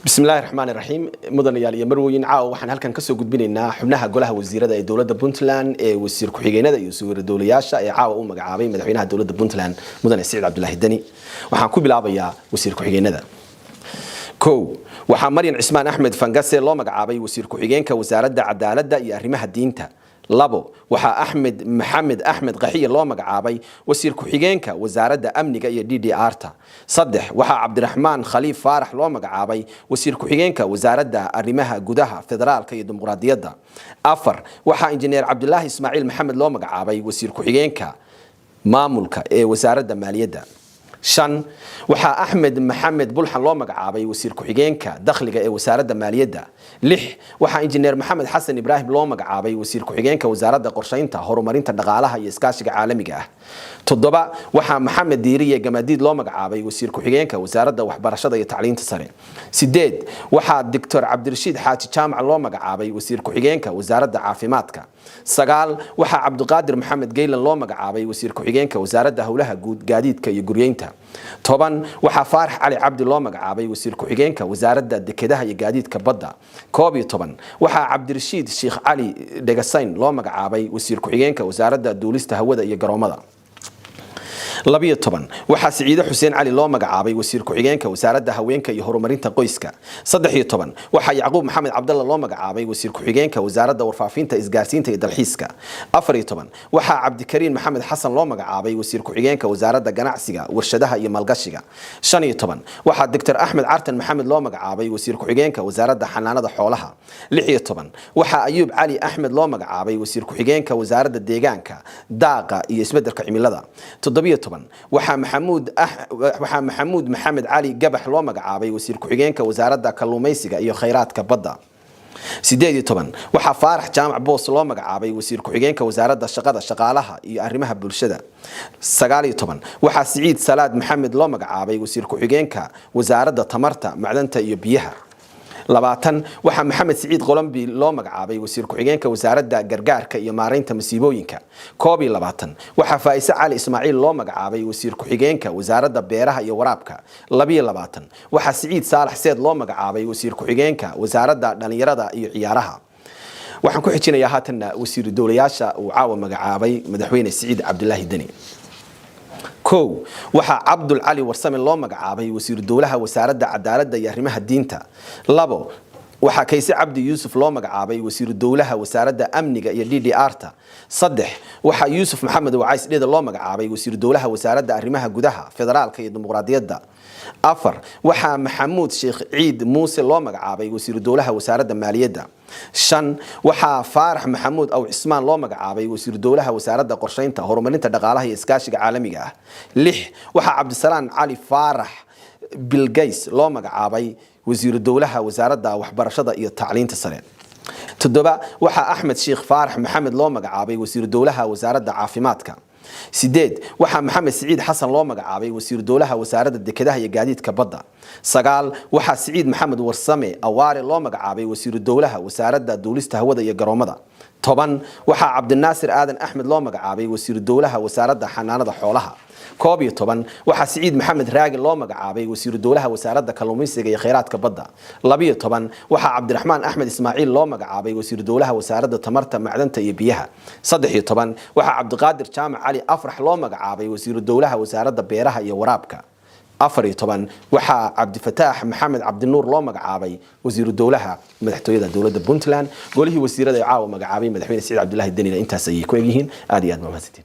Bismillahi raxmaani raxiim. Mudanayaal iyo marwooyin, caawa waxaan halkan kasoo gudbinaynaa xubnaha golaha wasiirada ee dowladda Puntland ee wasiir ku-xigeenada iyo wasiir dowlayaasha ee caawa u magacaabay madaxweynaha dowladda Puntland, Mudane Siciid Cabdulaahi Deni. Waxaan ku bilaabayaa wasiir ku-xigeenada. Kow, waxaa Maryan Cismaan Axmed Fangase loo magacaabay wasiir ku-xigeenka wasaaradda cadaaladda iyo arrimaha diinta. Labo, waxaa Axmed Maxamed Axmed Qaxiye loo magacaabay wasiir ku-xigeenka wasaaradda amniga iyo DDR ta. Saddex, waxaa Cabdiraxmaan Khaliif Faarax loo magacaabay wasiir ku-xigeenka wasaaradda arrimaha gudaha, federaalka iyo dimuqraadiyadda. Afar, waxaa Injineer Cabdulaahi Ismaaciil Maxamed loo magacaabay wasiir ku-xigeenka maamulka ee wasaaradda maaliyadda. Shan, waxaa Axmed Maxamed Bulxan loo magacaabay wasiir ku-xigeenka dakhliga ee wasaaradda maaliyadda. Lix, waxaa Injineer Maxamed Xasan Ibraahim loo magacaabay wasiir ku-xigeenka wasaaradda qorshaynta, horumarinta dhaqaalaha iyo iskaashiga caalamiga ah. Toddoba, waxaa Maxamed Diiriye Gamadiid loo magacaabay wasiir ku-xigeenka wasaaradda waxbarashada iyo tacliinta sare. Sideed, waxaa Doctor Cabdirashiid Xaaji Jaamac loo magacaabay wasiir ku-xigeenka wasaaradda caafimaadka. Sagaal, waxaa Cabdiqaadir Maxamed Geylan loo magacaabay wasiir ku-xigeenka wasaaradda howlaha guud, gaadiidka iyo guryeynta. 10, waxaa Faarax Cali Cabdi loo magacaabay wasiir ku-xigeenka wasaaradda dekedaha iyo gaadiidka badda. 11, waxaa Cabdirashiid Sheekh Cali Dhegasayn loo magacaabay wasiir ku-xigeenka wasaaradda duulista hawada iyo garoomada. 12, waxaa Siciide Xuseen Cali loo magacaabay wasiir ku-xigeenka wasaaradda haweenka iyo horumarinta qoyska. 13, waxaa Yacquub Maxamed Cabdalla loo magacaabay wasiir ku-xigeenka wasaaradda warfaafinta, isgaarsiinta iyo dalxiiska. 14, waxaa Cabdikariin Maxamed Xasan loo magacaabay wasiir ku-xigeenka wasaaradda ganacsiga, warshadaha iyo maalgashiga. 15, waxaa Doctor Axmed Cartan Maxamed loo magacaabay wasiir ku-xigeenka wasaaradda xanaanada xoolaha. 16, waxaa Ayuub Cali Axmed loo magacaabay wasiir ku-xigeenka wasaaradda deegaanka, daaqa iyo isbeddelka cimilada. 17, waxaa Maxamuud Maxamed Cali Gabax loo magacaabay wasiir ku-xigeenka wasaaradda kalluumaysiga iyo khayraadka badda. 18, waxaa Faarax Jaamac Boos loo magacaabay wasiir ku-xigeenka wasaaradda shaqada, shaqaalaha iyo arrimaha bulshada. 19, waxaa Siciid Salaad Maxamed loo magacaabay wasiir ku-xigeenka wasaaradda tamarta, macdanta iyo biyaha. 20, waxaa Maxamed Siciid Qolombi loo magacaabay wasiir ku-xigeenka wasaaradda gargaarka iyo maaraynta masiibooyinka. 21, waxaa Faa'ise Cali Ismaaciil loo magacaabay wasiir ku-xigeenka wasaaradda beeraha iyo waraabka. 22, waxaa Siciid Saalax Seed loo magacaabay wasiir ku-xigeenka wasaaradda dhalinyarada iyo ciyaaraha. Waxaan ku xijinayaa haatanna wasiiru dowlayaasha uu caawa magacaabay madaxweyne Siciid Cabdulaahi Deni. Kow, waxaa Cabdul Cali Warsame loo magacaabay wasiiru dowlaha wasaaradda cadaaladda iyo arrimaha diinta. Labo, waxaa Kayse Cabdi Yuusuf loo magacaabay wasiiru dowlaha wasaaradda amniga iyo DDR ta. Saddex, waxaa Yuusuf Maxamed Wacays Dheda loo magacaabay wasiiru dowlaha wasaaradda arrimaha gudaha, federaalka iyo dimuqraadiyadda. Afar, waxaa Maxamuud Sheekh Ciid Muuse loo magacaabay wasiiru dowlaha wasaaradda maaliyadda. Shan, waxaa Faarax Maxamuud Aw Cismaan loo magacaabay wasiiru dowlaha wasaaradda qorshaynta, horumarinta dhaqaalaha iyo iskaashiga caalamiga ah. Lix, waxaa Cabdisalaan Cali Faarax Bilgays loo magacaabay wasiiru dowlaha wasaaradda waxbarashada iyo tacliinta sare. Toddoba, waxaa Axmed Sheekh Faarax Maxamed loo magacaabay wasiiru dowlaha wasaaradda caafimaadka. Sideed, waxaa Maxamed Siciid Xasan loo magacaabay wasiiru dowlaha wasaaradda dekedaha iyo gaadiidka badda. Sagaal, waxaa Siciid Maxamed Warsame Awaare loo magacaabay wasiiru dowlaha wasaaradda duulista hawada iyo garoomada. 10, waxaa Cabdinaasir Aadan Axmed loo magacaabay wasiiru dowlaha wasaaradda xanaanada xoolaha. 11, waxaa Siciid Maxamed Raagi loo magacaabay wasiiru dowlaha wasaaradda kalluumaysiga iyo kheyraadka badda. 12, waxaa Cabdiraxmaan Axmed Ismaaciil loo magacaabay wasiiru dowlaha wasaaradda tamarta, macdanta iyo biyaha. 13, waxaa Cabdiqaadir Jaamac Cali Afrax loo magacaabay wasiiru dowlaha wasaaradda beeraha iyo waraabka. 14, waxaa Cabdifataax Maxamed Cabdinuur loo magacaabay wasiiru dowlaha madaxtooyada dowladda Puntland. Golihii wasiirada ee caawa magacaabay madaxweyne Siciid Cabdulaahi Denina intaas ayay ku egyihiin. Aad iyo aad ma mahadsantiin.